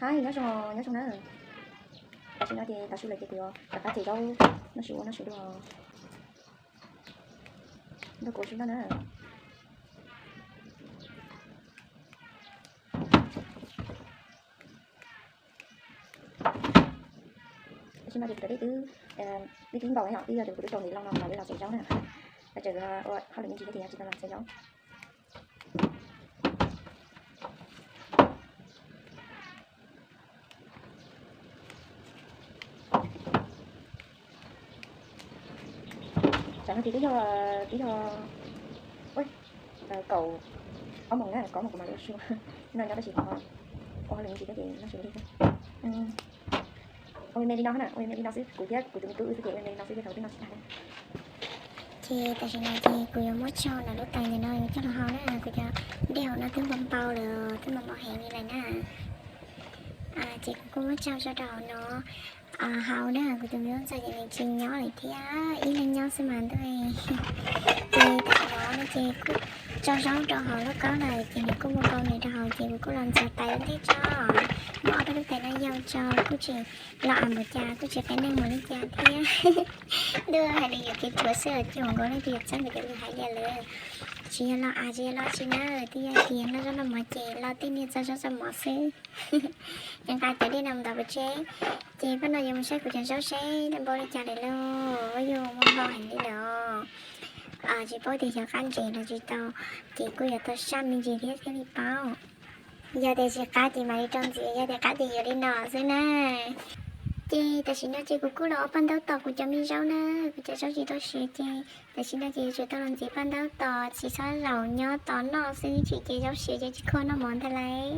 Nyob zoo, nyob zoo na. Tam sim no ces tav su lawm ces kuv yuav rov qab txiav zaub noj su ua noj su dua. Nrog kuv ua si noj na. Tam sim no ces kuv cov dej twb tib tib npaum na yom, twb yog tias kuv twb rau ntiv loo no kuv mam li los txiav zaub na. Tseem ua hauj lwm me ntsis thiab ces yog tsis tau los txiav zaub. Tam no ces twb yog, twb yog kaum ob moos na, kaum ob moos kuv mam li ua su. No nyob tab sis ua hauj lwm me ntsis thiab ces noj su li. Ua me me li no na, ua me me li no xwb, kuv thiab kuv tus me tub wb xwb ces ua me me li no xwb ces thaum twb no tsis tag na. Ces tam sim no ces kuv yuav muab tsau nram lub tais ntawm no yuav coj los hau na, kuv cov dej hauv no twb npau npau lawm, twb npau npau heev li lawm na. Ces kuv kuj muab tsau tso rau hauv no hau na, kuv tus me tub ntxawm ces nws tsis nyob lawm thiab, ib leeg nyob xwb mas ntuj. Ces tam sim no no ces kuj tso zaub rau hauv lauj kaub lawm ces nws kuj mus npau nws rau hauv ces kuv kuj los ntxuav tais ua ntej tso. Muab ob peb lub tais no yau tso kuj tsis los as npaum cas, kuj tsis qia neeg mus li cas thiab. Ntuj, hais lus yuam kev dhuav xwb ces hauv nkaus leej twg yuav txhawb nkaus cov lus hais li lawm. Tsis yog los as, tsis yog los tsis na, twb yog tias noj zaub noj mov ces los tej niag txog zaub txog mov xwb. Ces nqa cov dej no mus ntov pov tseg, ces pab no yuav mus saib kuv cov zaub seb npau li cas lawm lauj, yuav muaj npau heev li lawm os. Tsis paub tias xyov qab ntses los tsis tau, ces kuj yuav tau saj me ntsis thiab thiaj li paub. Yog tias tsis qab ces mam li rau ntxiv, yog tias qab ces yuav li no xwb na. Ces tam sim no ces kuv kuj los ua paj ntaub tos kuv cov me zaub na, kuv cov zaub tsis tau siav ces tam sim no ces yuav tsum tau los ntxiv paj ntaub tos, tsis txhob zaum nyob tos noj xwb, tsis ces zaub siav ces tsis khuam noj mov ntag lauj.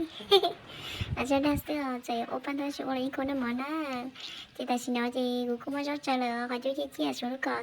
Zaj dag xwb os, txawm yuav ua paj ntaub tsis ua los yeej khuam noj mov na. Ces tam sim no ces kuv kuj muab zaub tsaws lawm, qhov cub ciaj ciaj suav lub kom